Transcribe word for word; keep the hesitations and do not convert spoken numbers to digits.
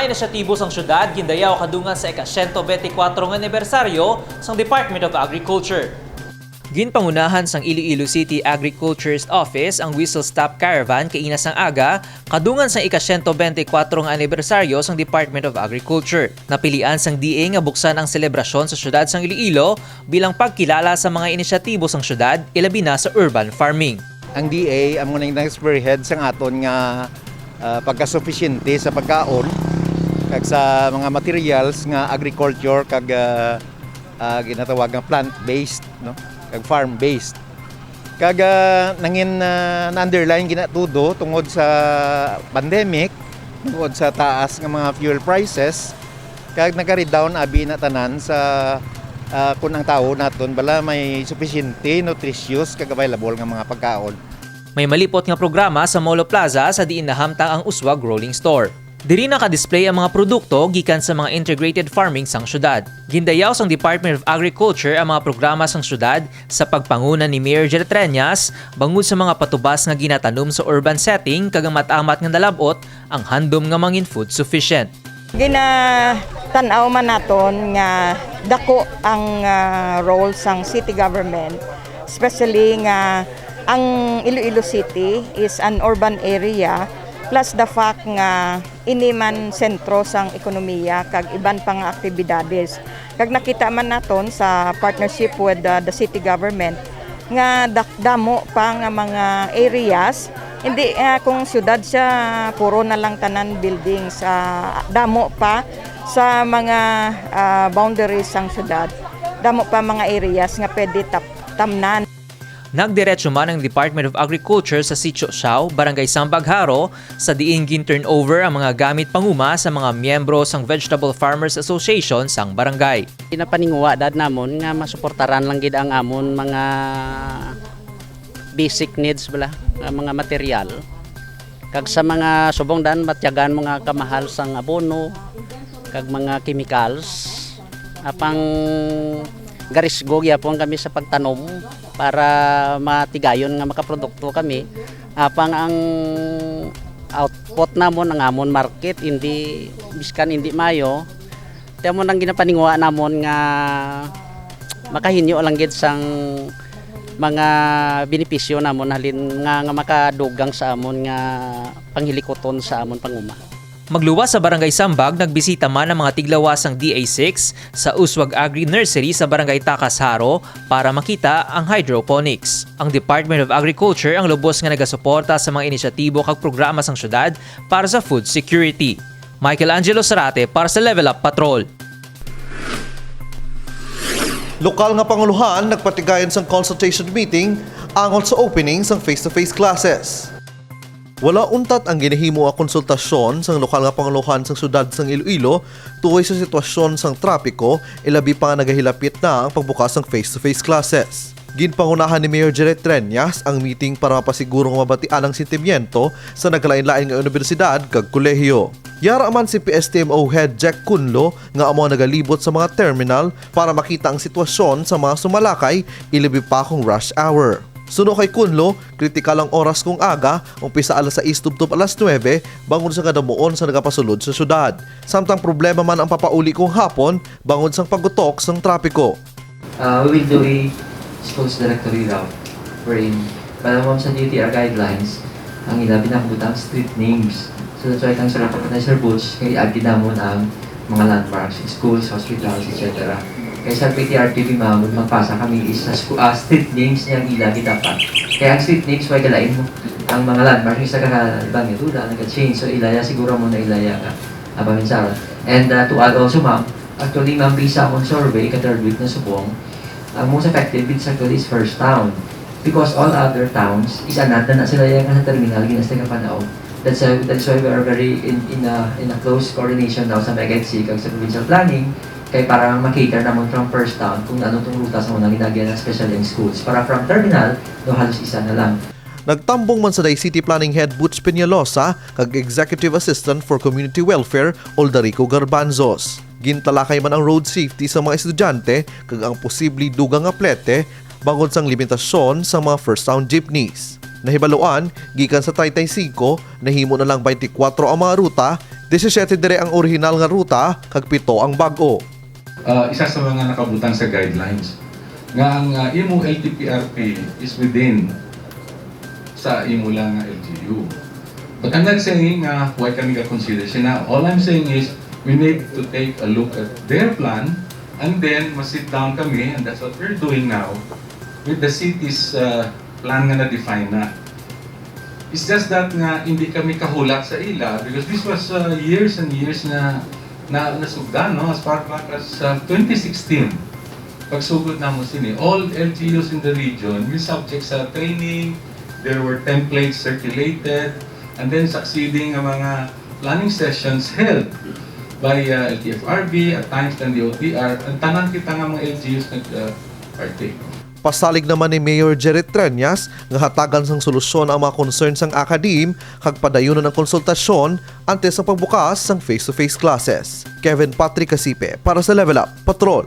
Inisyatibo sang syudad gindayaw kadungan sa ika-siyento benti kwatro nga anibersaryo sang Department of Agriculture. Ginpangunahan sang Iloilo City Agriculturist Office ang Whistle Stop Caravan kaina sang aga, kadungan sang ika-siyento benti kwatro nga anibersaryo sang Department of Agriculture. Napilian sang D A nga buksan ang selebrasyon sa syudad sang Iloilo bilang pagkilala sa mga inisyatibo sang syudad, ilabi na sa urban farming. Ang D A amo na yung nag-spearhead sang aton nga, ah, pagkasufisyente sa pagkaon kag sa mga materials nga agriculture kag, ah, ah, ginatawag nga plant-based, no? Kag farm-based. Kag, ah, nangin, ah, na-underline gina tudo tungod sa pandemic, tungod sa taas nga mga fuel prices, kag nagka-redown abi na tanan sa, ah, kun ang tawo naton bala may sufisyente, nutritious, kag available nga mga pagkaon. May malipot nga programa sa Molo Plaza sa diin nahamtang ang Uswag Rolling Store. Diri naka-display ang mga produkto gikan sa mga integrated farming sang syudad. Gindayaw sang Department of Agriculture ang mga programa sang syudad sa pagpanguna ni Mayor Jerry Treñas bangod sa mga patubas nga ginatanom sa urban setting kag ang mat-amat nga nalab-ot ang handom nga mangin food sufficient. Ginatan-aw man naton nga dako ang, ah, role sang city government, especially nga ang Iloilo City is an urban area, plus the fact nga ini man sentro sang ekonomiya kag iban pa nga aktibidades. Kag nakita man naton sa partnership with, uh, the city government nga dak-, damo pa nga mga areas. Hindi, ah, kung syudad siya, puro na lang tanan buildings. Ah, damo pa sa mga, ah, boundaries sang syudad. Damo pa mga areas nga pwede tap-, tamnan. Nagdiretso man ang Department of Agriculture sa Sitio Siao, Barangay Sambag, Jaro, sa diin gin-turnover ang mga gamit panguma sa mga miyembro sang Vegetable Farmers Association sang barangay. Ginapaninguha dad namon nga masuportaran lang gid ang amon mga basic needs bala, nga mga material. Kag sa mga subong dan matyagan mga kamahal sang abono kag mga chemicals. Apang garisgo gyapon kami sa pagtanom para matigayon nga makaprodukto kami. Apang ang output namon, ang amon market, hindi, biskan hindi maayo. Ti amo nang ginapaninguha namon nga makahinyo lang gid sang mga benepisyo namon halin nga, nga makadugang sa amon nga panghilikuton sa amon panguma. Magluwas sa Barangay Sambag, nagbisita man ang mga tiglawas sang D A six sa Uswag Agri Nursery sa Barangay Tacas, Jaro para makita ang hydroponics. Ang Department of Agriculture ang lubos nga nagasuporta sa mga inisyatibo kag programa sang syudad para sa food security. Michael Angelo Sarate para sa Level Up Patrol. Lokal nga pangulohan nagpatigayon sang consultation meeting angot sa opening sang face-to-face classes. Wala untat ang ginahimo nga konsultasyon sang lokal nga pangulohan sang siyudad sang Iloilo tuoy sa sitwasyon sang trapiko, ilabi pa nga nagahilapit na ang pagbukas sang face-to-face classes. Ginpangunahan ni Mayor Jerry Treñas ang meeting para mapasiguro nga mabatian ang sentimiento sa nagkalain-lain nga unibersidad kag kolehiyo. Yara man si P S T M O Head Jack Cunlo nga amo ang nagalibot sa mga terminal para makita ang sitwasyon sa mga sumalakay, ilabi pa kung rush hour. Suno kay Cunlo, kritikal ang oras kung aga, umpisa alas sais tubtob alas nuebe, bangod sa kadamuon sa nagapasulod sa siyudad. Samtang problema man ang papauli kung hapon, bangod sang paggutok sang trapiko. Uh, we will do a schools directory route wherein, para mo sa D T R guidelines, ang ila binabutang street names. So that's why kang Sir, kay Sir Butch, kay agi namon ang mga landmarks, schools, hospitals, et cetera. Kay sa P T R T V, ma'am, magpasa kami is sa sku-, ah, street names niya ang ila gitapat. Kaya ang street names, why galain mo? Ang mga landmarks, yung sa kaha-, ibang ito, wala nag-change. So, ilaya, siguro mo na ilaya ka. Apa, minsan. And, uh, to add also, ma'am, actually, ma'am, based sa among survey, ka third week na subong, ang most affected with sa actually is First Town. Because all other towns is anad na na sila yung sa terminal, ginas taga Panao. That's why, that's why we are very in, in a, in a close coordination now sa Mega F C kag sa provincial planning, kay para ma-cater namon from First Town kung ano tong ruta sa mga ginagyan, especially ang schools. Para from terminal, no, halos isa na lang. Nagtambong man sa Day City Planning Head Butch Peñalosa kag Executive Assistant for Community Welfare, Oldarico Garbanzos. Gintalakay man ang road safety sa mga estudyante kag ang posible dugang nga plete bangod sang limitasyon sa mga First Town jeepneys. Nahibaluan, gikan sa treinta y cinco, nahimo na lang twenty-four ang mga ruta, Disisiete diri ang orihinal nga ruta kag pito ang bag-o. Ah, isa sa mga nakabutang sa guidelines nga ang ah, imo L T P R P is within sa imo lang nga L G U. But I'm not saying nga why kami ga-consider sina. All I'm saying is we need to take a look at their plan and then ma-sit down kami, and that's what we're doing now with the city's uh, plan nga na-define na. It's just that nga hindi kami kahulat sa ila because this was uh, years and years na na nasugdan, no, as far back as uh, twenty sixteen. Pagsugod namo sini, all L G Us in the region will subject sa training. There were templates circulated, and then succeeding nga mga planning sessions held by uh, L T F R B, at times ng D O T R, ang tanan kita nga mga L G Us nag-partake. Pasalig naman ni Mayor Jerry Treñas nga hatagan sang solusyon ang mga concern sang Academe kag padayunon ang konsultasyon antes ang pagbukas sang face-to-face classes. Kevin Patrick Casipe para sa Level Up Patrol.